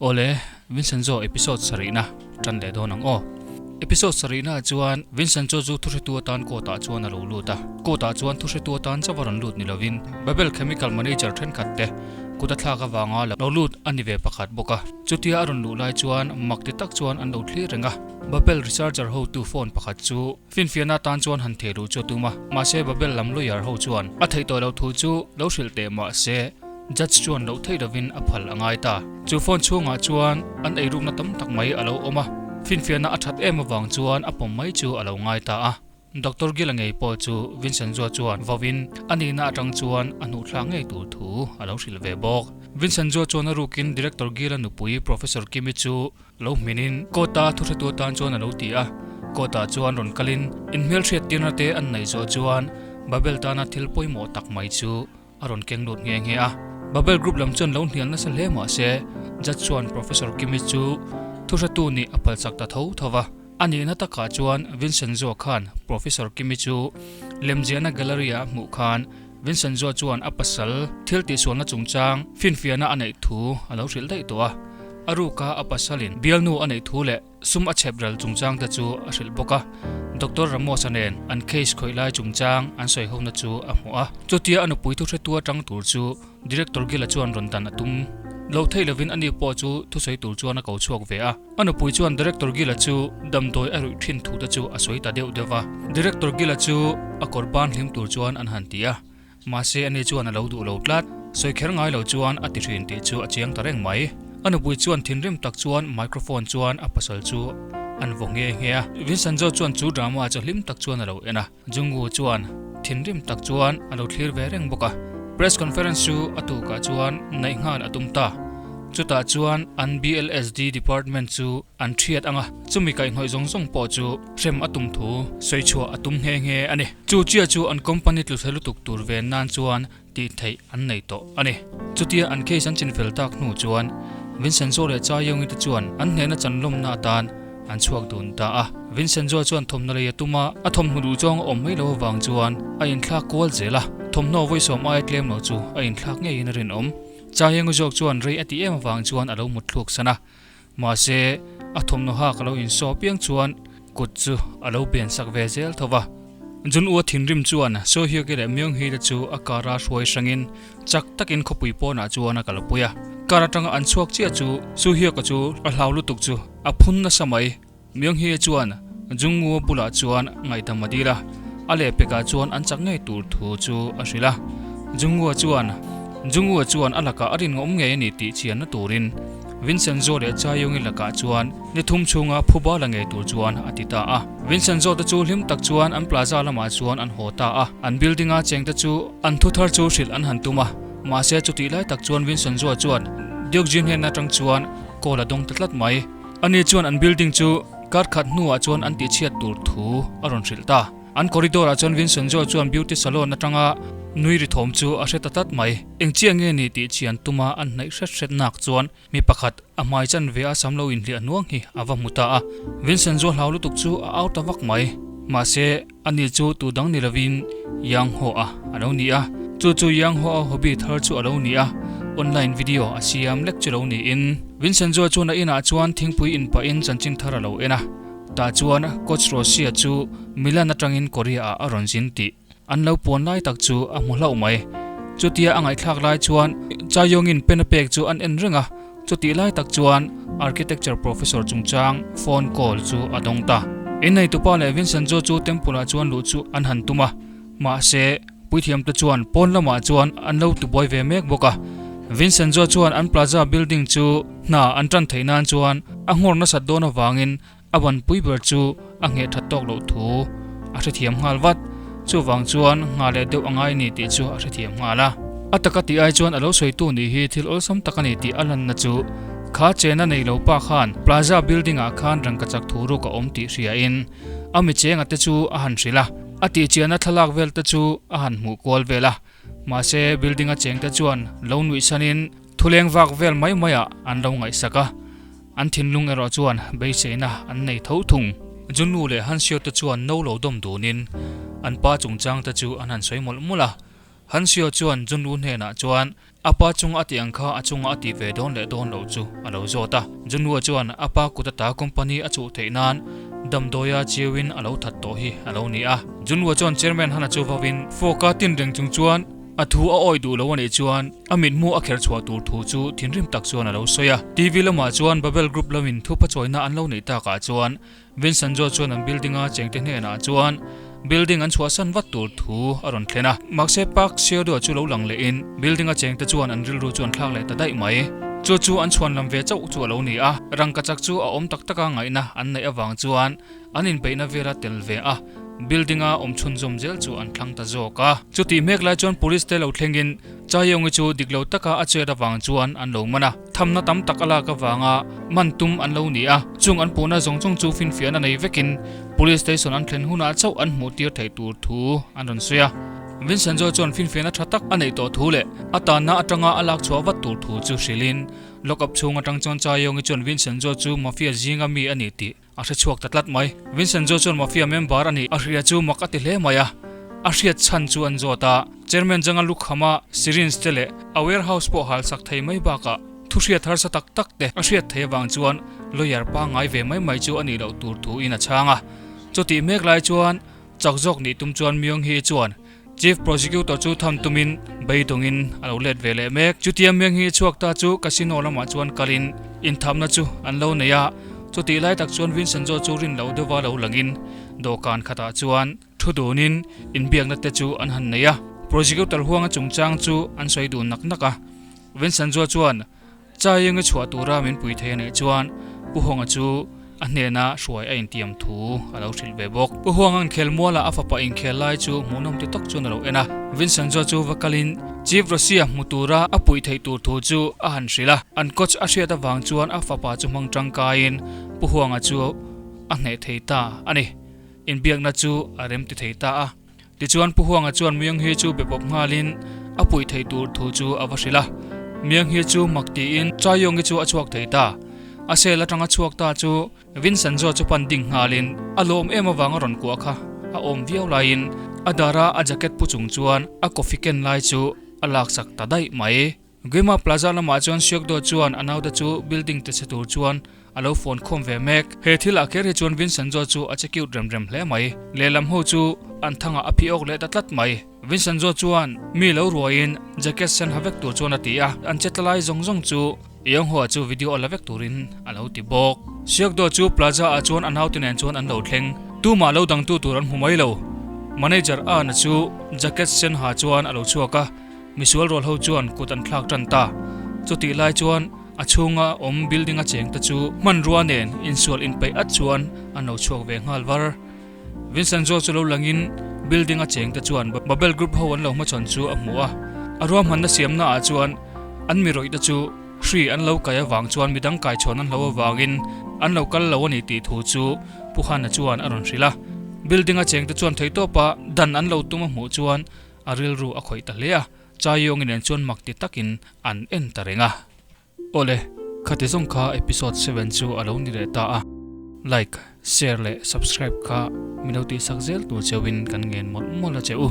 Awle, Vincenzo episode sarihna tan leh dawn ang aw. Episode sarihna ah chuan Vincenzo chu thuhretu atan court ah chuan a lo lut a. Court ah chuan thuhretu atan chauh a rawn lut ni lovin Babel Chemical Manager thenkhat te kut a thlak avanga lo lut a ni ve pakhat bawk a. Chutia a rawn luh lai chuan mak ti tak chuan an lo thlir reng a. Babel researcher hotu phone pakhat chu finfiahna atan chuan han theh luh chu a tum a, mahse Babel lam lawyer ho chuan a theih tawh loh thu chu lo hrilh teh mahse judge chuan loh theih lovin a phal a ngai ta. Chu phone chhungah chuan an eirukna tam tak mai a lo awm a, finfiahna a that em avang chuan a pawm mai chu a lo ngai ta a. Doctor Gila ngei pawh chu Vincenzo chuan vauin a nihna atang chuan a hnuhthlak ngei tur thu a lo hrilh ve bawk. Vincenzo chuan a rukin Director Gila nupui Professor Kimi chu lo hminin court-a thuhretu atan chuan a lo ti a. Court-ah chuan rawn kalin inhmelhriattirna te an neih zawh chuan Babel tana thil pawimawh tak mai chu a rawn keng lut nghe nghe a. Babel Group lam chuan lo hnial nasa hle mah se, Judge chuan Professor Kimi chu thuhretu nih a phalchak ta tho tho va. A nihna takah chuan Vincenzo khan Professor Kimi chu lemziahna gallery-ah a hmuh khan Vincenzo chuan a pasal thil tihsualna chungchang finfiahna a neih thu a lo hrilh daih tawh a. A ruka a pasalin bialnu a neih thu leh sum a chhep ral chungchang te chu a hrilh bawk a. Doctor Ramos-a nen an case khawih lai chungchang an sawi hona chu a hmuh a. Chutia a nupui thuhretu atang tur chu Director Gila chuan rawn dan a tum lo theih lovin ani pawh chu thusawi tur chuan a ko chhuak ve a. A nupui chuan Director Gila chu damdawi a ruih thin thu te chu a sawi ta deuh deuh a. Director Gila chu a kawr ban hlim tur chuan an han ti a, mahse ani chuan a lo duh lo tlat. Sawi kher ngai lo chuan a ti thin tih chu a chiang ta reng mai. A nupui chuan thinrim tak chuan microphone chuan a pasal chu an vaw nghe nghe a. Vincenzo chuan chu drama chu hlim tak chuan a lo en a. Jungwoo chuan thinrim tak chuan a lo thlir ve reng bawk a. Press conference chu a tukah chuan naih nghal a tum ta. Chutah chuan an BLSD department chu an thiat ang a, chumi kaihhnawih zawng zawng pawh chu hrem a tum thu sawi chhuah a tum nghe nghe a ni. Chu chiah chu an company tlu thla lutuk tur ven nan chuan tih theih an nei tawh a ni. Chutia an case an chinfel tak hnu chuan Vincenzo leh Cha Yong-i te chuan an hnehna chanlawmna atan an chhuak dun ta a. Vincenzo chuan thawmhnaw lei a tum a, a thawmhnaw duh zawng a awm mai lo avang chuan a inthlak kual zel a, thawmhnaw vawisawm aia tlem lo chu a inthlak ngeiin a rinawm. Cha Yong-i zawk chuan rei a tih em avang chuan a lo mut thluk san a, mahse a thawmhnaw hak a lo insaw piang chuan kut chu a lo ben sak ve zel tho va. Junua thinrim chuan Sohyuki leh Myunghee te chu a car a hruai hrangin chak takin khawpui pawnah chuan a kalpui a. Car atanga an chhuak chiah chu Sohyuka chu a hlau lutuk chu a phun nasa mai. Myunghee chuan Jungwoo bulah chuan ngaihdam a dil a, a lehpekah chuan an chak ngei tur thu chu a hrilh a. Jungwoo chuan Jungwoo chuan a lakah a rinngawm ngei a ni tih chianna turin Vincenzo leh Chaeyoung-i lakah chuan ni thum chhunga phuba la ngei tur chuan a ti ta a. Vincenzo te chu hlim tak chuan an plaza lamah chuan an haw ta a. An building-a chengte chu an thu thar chu hrilh an han tum a. Mahse chutih lai tak chuan Vincenzo chuan Deokjin hnen atang chuan call a dawng ta tlat mai. Ani chuan an building chu kar khat hnuah chuan an tihchhiat tur thu a rawn hrilh ta. An corridor ah chuan Vincenzo chuan beauty salon atanga nui ri thawm chu a hre ta tlat mai. Eng chiah nge ni tih chian tuma an hnaih hret hret nak chuan mi pakhat a hmai chan ve a sam lo inhliah hnuang hi a va hmu ta a. Vincenzo hlau lutuk chu a au ta vak mai. Mahse, ani chu tu dang ni lovin Yang Ho a a lo ni a. Chu chu Yang Ho a hobby thar chu a lo ni a, online video a siam lek chu lo niin. Vincenzo chuan a inah chuan thingpui inpahin chanchin thar a lo en a. Tah chuan coach Rosia chu Milan atangin Korea ah a rawn zin tih an lo puan lai tak chu a hmu hlauh mai. Chutia a ngaihthlak lai chuan Chaeyoung-in pen a pek chu an en reng a, chutih lai tak chuan architecture professor chungchang phone call chu a dawng ta. Inneitupa leh Vincenzo chu temple ah chuan luh chu an han tum a, mahse puithiamte chuan pawn lamah chuan an lo tibuai ve mek bawk a. Vincenzo chuan an plaza building chu hna an tan theih nan chuan a nghawr nasat dawn avangin a banpui ber chu a ngheh that tawk loh thu a hrethiam nghal vat. Chuvang chuan nghah leh deuh a ngai ni tih chu a hrethiam nghal a. A taka tih ai chuan a lo sawitu nih hi thil awlsam tak a ni tih a lanna chu kha chena nei lo pa khan Plaza building ah khan rangkachak thu ruk a awm tih hriain a mi chenga te chu a han hrilh a. A tihchiahna thlalak vel te chu a han hmuh kual vel a. Mahse building a chengte chuan lo nuihsanin Thuleng vak vel mai maiah an lo ngaihsak a, an thinlung erawh chuan beiseina an nei tho thung. Junnu leh Hansio te chuan no lo dawm dunin an pa chungchang te chu an han sawi mawlh mawlh a. Han Seo chuan Junwoo hnenah chuan a pa chunga a tih ang kha a chunga a tih ve dawn leh dawn loh chu a lo zawt a. Junwoo chuan a pa kut ata company a chuh theih nan damdawia chiauin a lo that tawh hi a lo ni a. Junwoo chuan Chairman Hana chu vauin fork a tin reng chung chuan a thu a awih duh lo a nih chuan a mithmu a kher chhuah tur thu chu thinrim tak chuan a lo sawi a. TV lamah chuan Babel Group lamin thupachawina an lo neih takah chuan Vincent Joe chuan an building-a chengte hnenah chuan building an chhuahsan vat tur thu a rawn thlen a. Mahse Park Seo-dua chu lo lang lehin building-a chengte chuan an rilru chu an thlak leh ta daih mai. Chu chu an chhuan lam ve chauh chu a lo ni a, rangkachak chu a awm tak taka ngaihna an neih avang chuan an inbeihna vela tel ve a, building-a awm chhunzawm zel chu an thlang ta zawk a. Chutih hmek lai chuan police te lo thlengin Chaeyoung-i chu dik lo taka a chet avang chuan an lo man a. Thamna tam tak a lak avanga man tum an lo ni a, chung an puhna zawng zawng chu finfiahna nei vekin Police Station an thlen hunah chauh an hmuh tir theih tur thu an rawn sawi a. Vincenzo chuan finfiahna tha tak a neih tawh thu leh a tanna atanga a lak chhuah vat tur thu chu hrilhin lock up chhung atang chuan Chaeyoung-i chuan Vincenzo chu mafia zinga mi a ni tih A hre chhuak ta tlat mai. Vincenzo chuan mafia member a nih a hria chu mak a ti hle mai a. A hriat chhan chu an zawt a. Chairman Zanga lukhama syringe te leh a warehouse pawh hal sak thei mai bakah thu hriat harsa tak tak te a hriat thei avang chuan lawyer pangngai ve mai mai chu a nih loh tur thu in a chhang a. Chutih mek lai chuan chak zawk nih tum chuan Myung Hee chuan Chief Prosecutor chu tham tumin beidawngin a lo let ve leh mek. Chutia Myung Hee chhuak ta chu casino lamah chuan kalin inthamna chu an lo nei a. Chutih lai tak chuan Vincenzo chu rin loh deuha lo langin dawhkan khatah chuan thu dunin inbiakna te chu an han nei a. Prosecutor huanga chungchang chu an sawi dun nak nak a. Vincenzo chuan Chaienga chhuah tura min pui thei a neih chuan Pu Huanga chu a hnena hruai a intiam thu a lo hrilh ve bawk. Pu Huanga'n khelmuala a fapa inkhel lai chu hmuhnawm ti tawk chuan a lo en a. Vincenzo chu va kalin Chief Rosia hmu tura a puih theih tur thu chu a han hrilh a. An coach a hriat avang chuan a fapa chu hmang tangkaiin Pu Huanga chu a hneh thei ta a ni. Inbiakna chu a rem ti thei ta a. Tichuan Pu Huanga chuan Myung-hee chu be pawp nghalin a puih theih tur thu chu a va hrilh a. Myung-hee chu mak tiin Chae-yong-i chu a chhuak thei ta. A cell atanga chhuak ta chu Vincenzo chu pan ding nghalin a lawm em avanga rawn kuah kha a awm viau laiin a dara a jacket pu chung chuan a coffee ken lai chu a laksak ta daih mai. Guima Plaza lamah chuan Siokdo chuan a naute chu building ti chhe tur chuan a lo phone khawm ve mek. He thil ah kher hi chuan Vincenzo chu a che cute rem rem hle mai. Lehlam ho chu an thangah a phi awk leh ta tlat mai. Vincenzo chuan mi lo ruaiin jacket sen ha vek tur chuan a ti a, an che tla lai zawng zawng chu Yonghua chu video a la vek turin a lo ti bawk. Siokdo chu Plaza ah chuan a naute nen chuan an lo thleng. Tumah lo dangtu tur an hmu mai lo. Manager Ana chu jacket sen ha chuan a lo chhuak a. Misual rual ho chuan kut an thlak tan ta. Chutih lai chuan a chhunga awm building a cheng te chu hmanrua nen insual inpeih at chuan an lo chhuak ve nghal var. Vincenzo chu lo langin building a cheng te chuan Babel group ho an lo hmachhawn chu a hmu a. A ruahmanna siamna ah chuan an mi rawih te chu hri an lo kai avang chuan midang kaichhawn an hlo avangin an lo kal lo a ni tih thu chu Pu Hana chuan a rawn hrilh a. Building a cheng te chuan theihtawpa dan an lo tum a hmuh chuan A rilru a khawih ta hle a, Chaiyawng nen chuan mak ti takin an en ta reng a. Awle, khati zawng kha episode 7 chu a lo ni leh ta a, like, share leh subscribe kha min lo tihsak zel tur cheuhin kan ngen mawlh mawlh a che u.